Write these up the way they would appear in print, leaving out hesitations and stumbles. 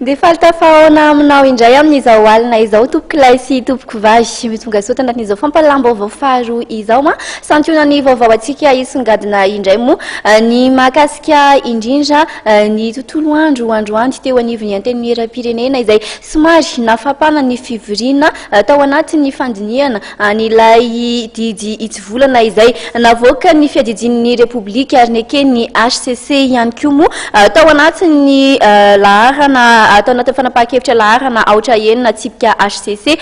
Dia faly tafahaona aminao indray amin'izao alina izao tompokolahy sy tompokovavy. Tonga soa tanatin'izao fampahalalam-baovao faharoa izao. Santionan'ny vaovao antsika hisongadina indray moa ny mahakasika indrindra ny tontolo andro androany teo anivon'ny Antenimierampirenena izay somary nafampana ny fivoriana tao anatin'ny fandinihana an'ilay didy hitsivolana izay navoakan'ny fiadidian'ny Repoblika ary neken'ny hcc ihany koa moa tao anatin'ny laharana tao anatin'ny fanapahan-kevitra laharana aotra enina tsipika hcc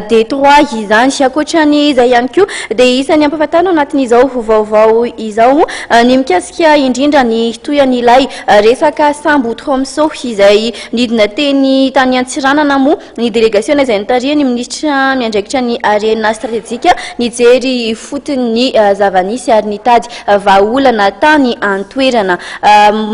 D trois izany. Ankoatra an'izay ihany koa dia isan'ny ampahafantarina ao anatin'izao vaovao izao ny mikasika indrindra ny tohin'ilay resaka sambo Tromso izay nidina teny tany Antsiranana moa Ny delegasiona izay notarihan'ny minisitra miandraikitra ny harena stratejika nijery ifotony ny zava-nisy ary nitady vahaolana tany an-toerana.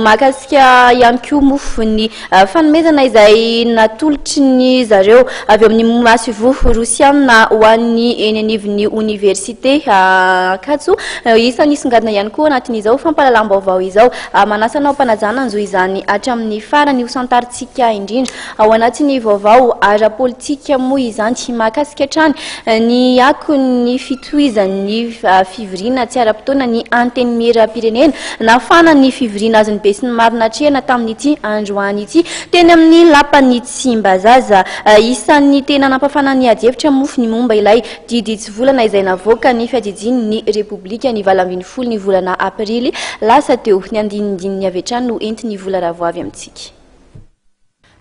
Mahakasika ihany koa moa ny fanomezana izay natolotry ny zareo avy amin'ny masoivoho rosiana ho an'ny eny anivon'ny oniversite Ankatso. Isan'ny nisongadina ihany koa anatin'izao fampahalalam-baovao izao. Manasa anao am-panajana hanjohy izany hatramin'ny farany ho santarintsika indrindra. Ao anatin'ny vaovao ara-politika moa izany, mahakasika hatrany ny akon'ny fitohizan'ny fivoriana tsy ara-potoana ny Antenimierampirenena. Nafana ny fivoriana azon'ny besinimaro natrehina tamin'ity androany ity teny amin'ny lapan'i Tsimbazaza. Isan'ny tena nampafana ny adihevitra moa ny momba ilay didy tsy volana izay navoakan'ny fiadidian'ny Repoblika ny 18 ny volana aprily lasa teo. Ny andinindininy avy hatrany no entin'i Vola Ravoavy amintsika.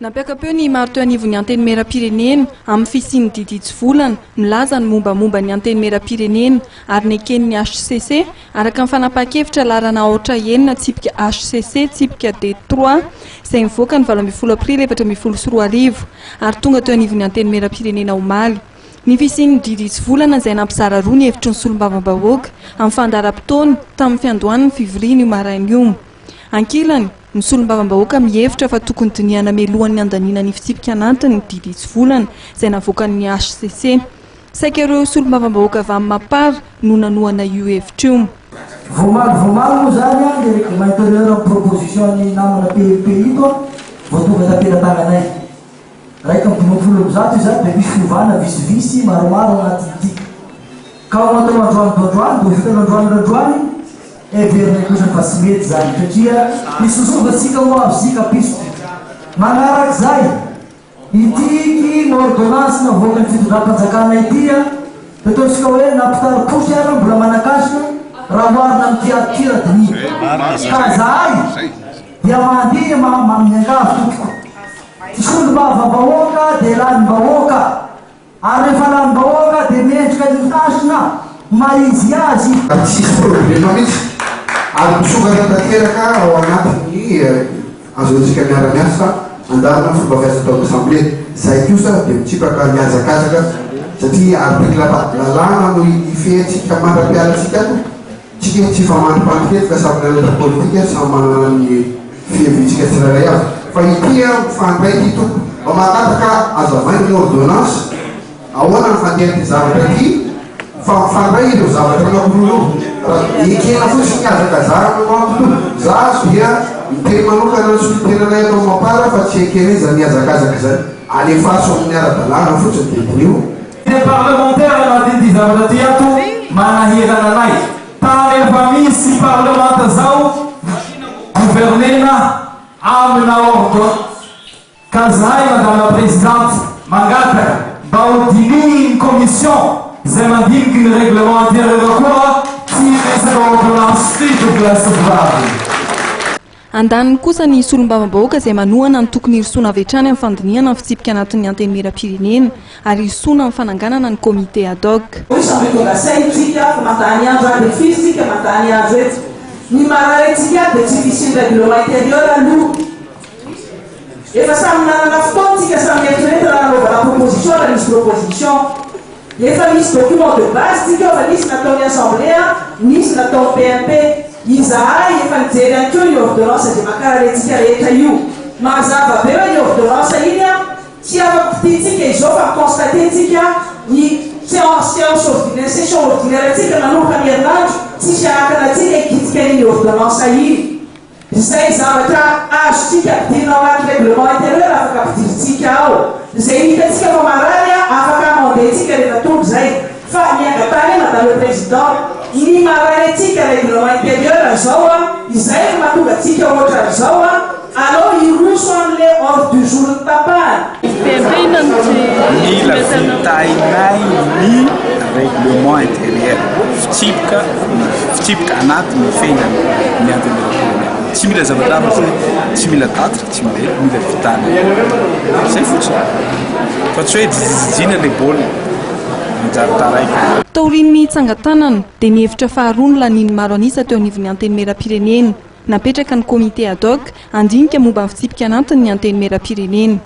Nampiaka-peo ny maro teo anivon'ny Antenimierampirenena amin'ny fisian'ny didy hitsivolana milaza ny mombamomba ny Antenimierampirenena ary neken'ny hcc araka ny fanapahan-kevitra laharana aotra enina tsipika hcc tsipika D trois izay nivoaka ny 18 aprily 2014 ary tonga teo anivon'ny Antenimierampirenena omaly. Ny fisian'ny didy hitsivolana izay nampizara roa ny hevitry ny solombavambahoaka amin'ny fandaharam-potoana tamin'ny fiandohan'ny fivoriana io maraina io. Ankilany, ny solombavambahoaka mihevitra fa tokony dinihana mialohan'ny handaniana ny fitsipika anatiny ny didy hitsivolana izay navoakan'ny hcc. Saika ireo solombavambahoaka avy amin'ny Mapar no nanohana io hevitra io. Voamaly voamaly moa zany an le règlement intérieur amin'ny proposition ny namana PMP ito an vao tonga tampelatananay. 151 izany dia misy fiovana visivisy maromaro anatin'ity. Ka ho atao androany do androany do vitanao androany do androany, heverinay kosa fa tsy mety izany satria hisozova tsika ho avy zika piso. Manarak'izay, ity ky ny ordonnance navoakan'ny fitondram-panjakana ity a, dia ataontsika hoe nampitari-posy ara mbola manan-kasina raha oharina amin'ity ato ity raha dinihina. Ka zahay dia mandihy ma miangavy tompoko. Tsy solombavambahoaka dia lanim-bahoaka. Ary rehefa lanim-bahoaka dia mendrika ny hasina maha izy azy. Ary tsisy problema mihitsy ary misokatra tanteraka ao anatin'ny azahoantsika miara-miasa andarana ny fomba fiasa atao amin'ny assemblée. Zay kosa dia mitsipaka mihazakazaka satria article lalàna no hifehy antsika mandra-piala antsika ato. Tsika tsy hifamandripandrika eto ka samy mianatra politika, samy manana ny fihevintsika tsirairay avy. Fa ity an, mifandray ity tompoko. Mba mangataka azavainy ny ordonnance, ahoana ny fandehan'ity zavatra ity, fa mifandray ireo zavatra anankiroa ireo. Raha ekena fotsiny ny hazakazahana no antony io. Za dia miteny manokana ny solontenanay ato amin'ny Mapar fa tsy ekenay izany hazakazaka izany. Alefaso amin'ny ara-dalàna fotsiny dia diniho. Ny parlemantera anatin'ity zavatra ty ato manahirana anay. Tany efa misy parlemanta zao gouvernena amina ordonnance. Ka zahay madame la présidente mangataka mba ho dinihin'ny commission izay mandiniky ny règlement intérieur koa ty resaka ordonnance ty tompolahy sy tovovavy. Andaniny kosa ny solombavambahoaka izay manohana ny tokony hirosoana avy hatrany amin'ny fandinihana ny fitsipika anatin'ny Antenimierampirenena ary hirosoana amin'ny fananganana ny comité ad hoc. Hoy samy tonga saina tsika fa mandany andro any firy tsika mandany andro eto. Ny marary antsika ato dia tsy fisian'ny règlement intérieur aloha. Efa samy nanana fotoana tsika samy eritreretina nanaovana proposition raha nisy proposition. Efa misy document de base tsika ao fa nisy nataon'ny assemblée a, nisy nataon'ny PMP. Izahay efa nijery ihany koa iny ordonnance izay mankarary antsika rehetra io. Mazava be hoe iny ordonnance iny a, tsy afaka kitihintsika izao fa mi-constater tsika ny séance séance ordinaire session ordinaire antsika manomboka ny herinandro tsisy hanakana antsika hikitika an'iny ordonnance iny. Izay zavatra azontsika ampidirina ao anaty règlement intérieur afaka ampidirintsika ao. Izay hitantsika fa marary afaka amender-tsika rehefa tonga izay. Fa ny angatahana Madame le Président, ny marary antsika règlement intérieur zao a, izay no mahatonga antsika ohatran'izao a, aleo hiroso amin'le ordre du jour ny tapahana. Mila vitainay ny règlement intérieur, fitsipika fitsipika anaty mifehy ny antenimierampirenena. Tsy mila zavatra hafa zay, tsy mila tatitra, tsy mila mila vitana zay fotsiny, fa tsy hoe jijijijina le baolina manjary taraiky. Taorian'ny tsangan-tanana dia ny hevitra faharoa no lanian'ny maro an'isa teo anivon'ny antenimierampirenena. Napetraka ny comité ad hoc handinika momba ny fitsipika anatiny ny antenimierampirenena.